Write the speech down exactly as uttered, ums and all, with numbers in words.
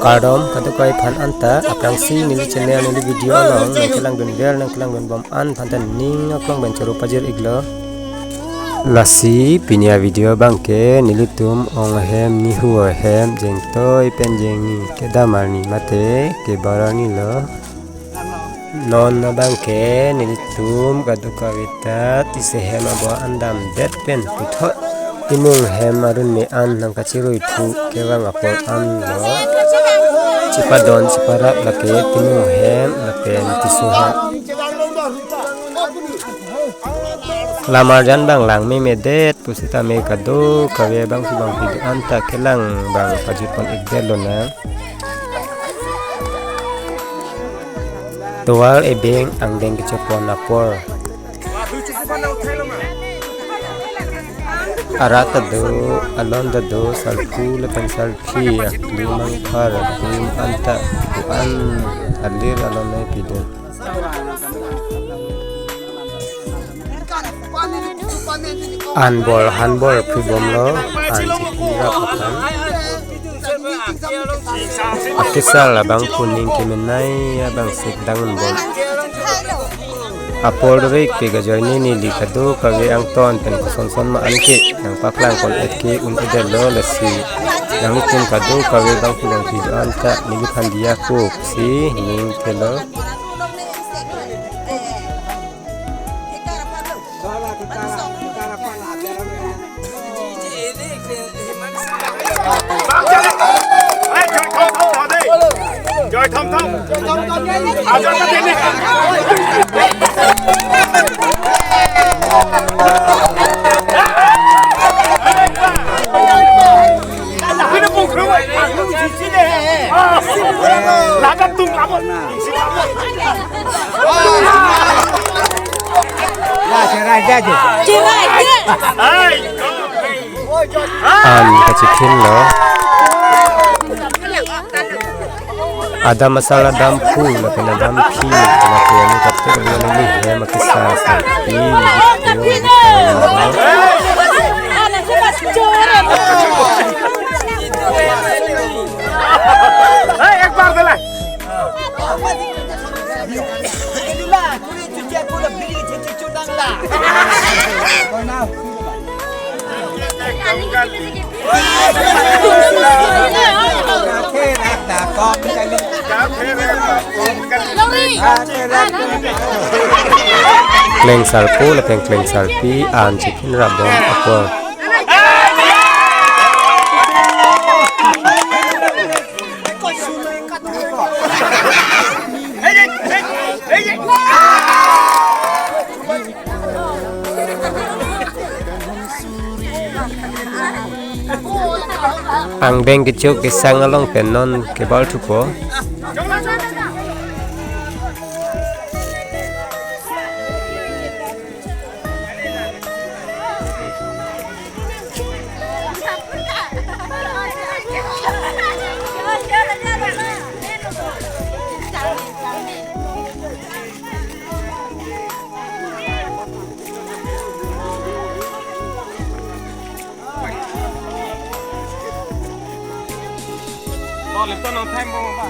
Kardom kadokave aphan anta, aphrangsi neli channel neli video along nangkelangdun ver nangkelangdun bom an aphan ta ning aklong pen choro pajir iklo. Lasi pini avideo abangke nelitum ong ahem, nihu ahem, jengtoi pen jengni kedam arni mate kebar arni lo. Non abangke nelitum kadokave ta tisi hem abo an damdet pen puthot Timung hem arun me an nangkachirui thu kevang apor an lo. Chipadon chiparap lake Timung hem lapen Tisso hem. Lamarjan abang langmemedet pusitame kadokave bangpi bangpi do-an ta kelang abang pajutpon ikdet lonang. Tovar ebeng angdeng kechokpon apor. Arat ta do, alon ta do, salpu lapen salpi, akli mangphar, atum anta, an alir alon nai pidun. Anbor hanbor phibomlo, an chipi rap aphan. Akesar abang kuning kemenei abang sik dangun bom. Apor rek pe gajoine neli kadokave angton pen kosonson ma anke nangpaklangpon et ke un-edetlo lasi. Nanglitum kadokave bangpi bangpi do-an ta neliphan diya pusi ning thelo. An kachiphinlo. Adam asal adam phu, lapen adam phi, lapen ani kapte kali ani hem akesar salpi, ni phu, ni phu. Hey, ek bar de la. Kleng salpo lapen kleng salpi an chiphin rap bom apor. Angdeng kechok kesang along pen non kebal thupo. Lo, laptop nang time bomba.